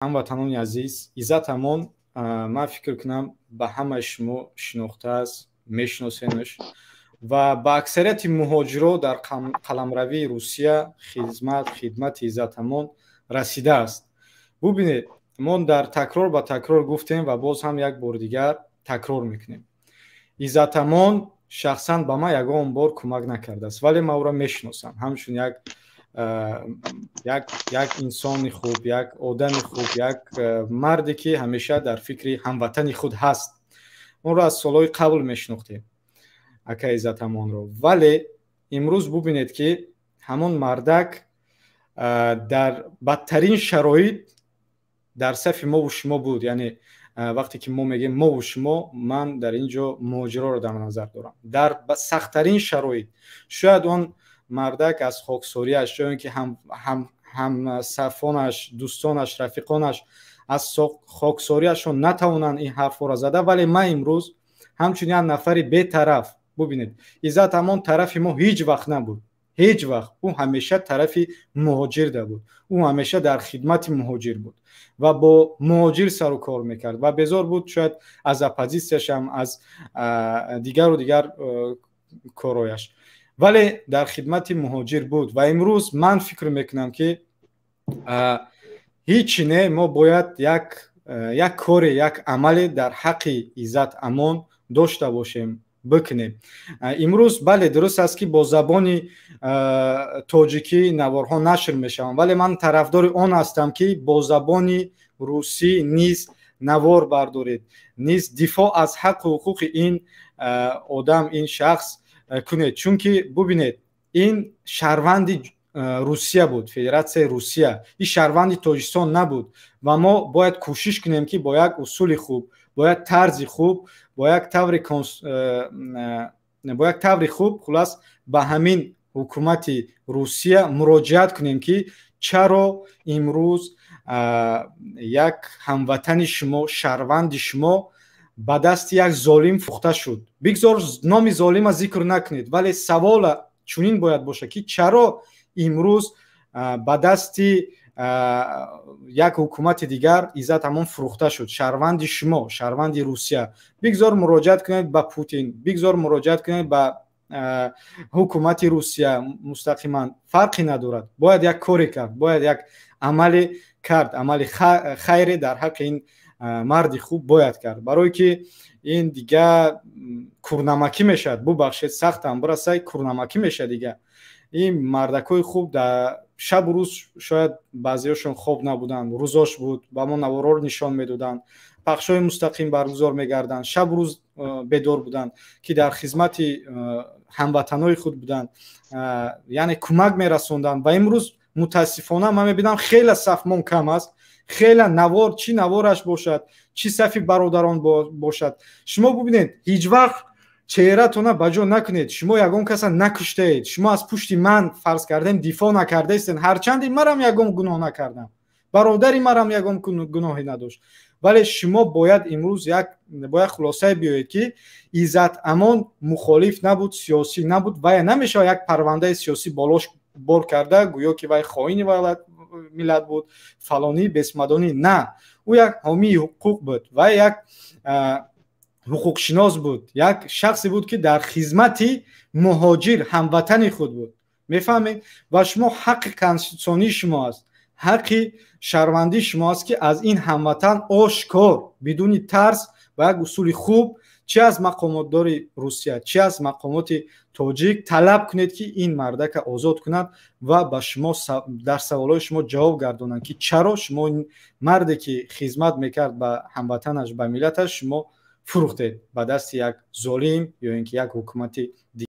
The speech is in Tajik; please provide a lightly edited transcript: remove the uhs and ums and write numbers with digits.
Ҳамватанони азиз, Иззат Амон, ман фикр кунам, ба ҳамаи шумо шинохтааст, мешиносенаш ва ба аксарияти муҳоҷиро дар қаламравии Русия хидмати Иззат Амон расидааст. Бубинед, мо дар такрор ба такрор гуфтем ва боз ҳам як бори дигар такрор мекунем: Иззат Амон шахсан ба ман ягон бор кӯмак накардааст, вале ман ӯро мешиносам ҳамчун як инсони хуб, як одами хуб, як марде, ки ҳамеша дар фикри ҳамватани худ ҳаст. Онро аз солҳои қабл мешинохтем, ака Иззат Амонро. Вале имрӯз бубинед, ки ҳамон мардак дар бадтарин шароит дар сафи мову шумо буд. Яъне вақте ки мо мегӯем мову шумо, ман дар ин ҷо муҳоҷироро дар назар дорам. Дар сахттарин шароит шояд он мардак аз хоксориаш ё ин ки ҳамсафонаш, дӯстонаш, рафиқонаш аз хоксориашон натавонанд ин ҳарфҳоро зада. Вале ман имрӯз ҳамчун як нафари бетараф, бубинед, Иззат Амон тарафи мо ҳеҷ вақт набуд, ҳеҷ вақт. Ӯ ҳамеша тарафи муҳоҷирда буд, ӯ ҳамеша дар хидмати муҳоҷир буд ва бо муҳоҷир сару кор мекард ва безор буд шояд аз оппозитсияшам, аз дигару дигар корҳояш, вале дар хидмати муҳоҷир буд. Ва имрӯз ман фикр мекунам, ки ҳичи не, мо бояд як коре, як амале дар ҳаққи Иззат Амон дошта бошем, бикунем. Имрӯз, бале, дуруст аст, ки бо забони тоҷикӣ наворҳо нашр мешаванд, вале ман тарафдори он ҳастам, ки бо забони русӣ низ навор бардоред, низ дифоъ аз ҳаққу ҳуқуқи ин одам, ин шахс кунед. Чунки бубинед, ин шаҳрванди Русия буд, Федератсияи Русия, ин шаҳрванди Тоҷикистон набуд. Ва мо бояд кӯшиш кунем, ки бо як усули хуб, бо як тарзи хуб, бо як таври хуб, хулас, ба ҳамин ҳукумати Русия муроҷиат кунем, ки чаро имрӯз як ҳамватани шумо, шаҳрванди шумо ба дасти як золим фурӯхта шуд. Бигзор номи золима зикр накунед, вале савола чунин бояд бошад, ки чаро имрӯз ба дасти як ҳукумати дигар Иззат Амон фурӯхта шуд, шаҳрванди шумо, шаҳрванди Русия. Бигзор муроҷиат кунед ба Путин, бигзор муроҷиат кунед ба ҳукумати Русия мустақиман, фарқе надорад. Бояд як коре кард, бояд як амале кард, амали хайре дар ҳаққи ин марди хуб бояд кард, барое ки ин дига курнамакӣ мешавад. Бубахшед, сахтам бирасай, курнамакӣ мешавад дига. Ин мардакҳои хуб дар шабу рӯз, шояд баъзеҳошон хоб набуданд, рӯзош буд, ба мо наворҳоро нишон медоданд, пахшҳои мустақим баргузор мегарданд, шабу рӯз бедор буданд, ки дар хизмати ҳамватанҳои худ буданд, яъне кӯмак мерасонданд. Ва имрӯз мутаассифона ман мебинам, хеле сафмон кам аст, хеле навор, чӣ навораш бошад, чӣ сафи бародарон бошад. Шумо бубинед, ҳеҷ вақт чеҳратона ба ҷо накунед. Шумо ягон каса накуштаед, шумо аз пушти ман, фарз кардем, дифоъ накардаистед. Ҳарчанде марам ягон гуноҳ накардам, бародари марам ягон гуноҳе надошт, вале шумо бояд имрӯз як бояд хулосае биёед, ки Иззат Амон мухолиф набуд, сиёсӣ набуд. Вая намешавад як парвандаи сиёсӣ болош бор карда, гӯё ки вай хоини миллат буд, фалонӣ бесмадонӣ. На, ӯ як ҳомии ҳуқуқ буд ва як ҳуқуқшинос буд, як шахсе буд, ки дар хизмати муҳоҷир, ҳамватани худ буд, мефаҳмед? Ва шумо ҳаққи конститутсионии шумо аст, ҳаққи шаҳрвандии шумо аст, ки аз ин ҳамватан ошкор, бидуни тарс, ба як усули хуб, чи аз мақомотдори Русия, чи аз мақомоти тоҷик талаб кунед, ки ин мардака озод кунад ва ба шумо дар саволҳои шумо ҷавоб гардонанд, ки чаро шумо ин марде, ки хизмат мекард ба ҳамватанаш, ба миллаташ, шумо фурӯхтед ба дасти як золим ё ин ки як ҳукумати.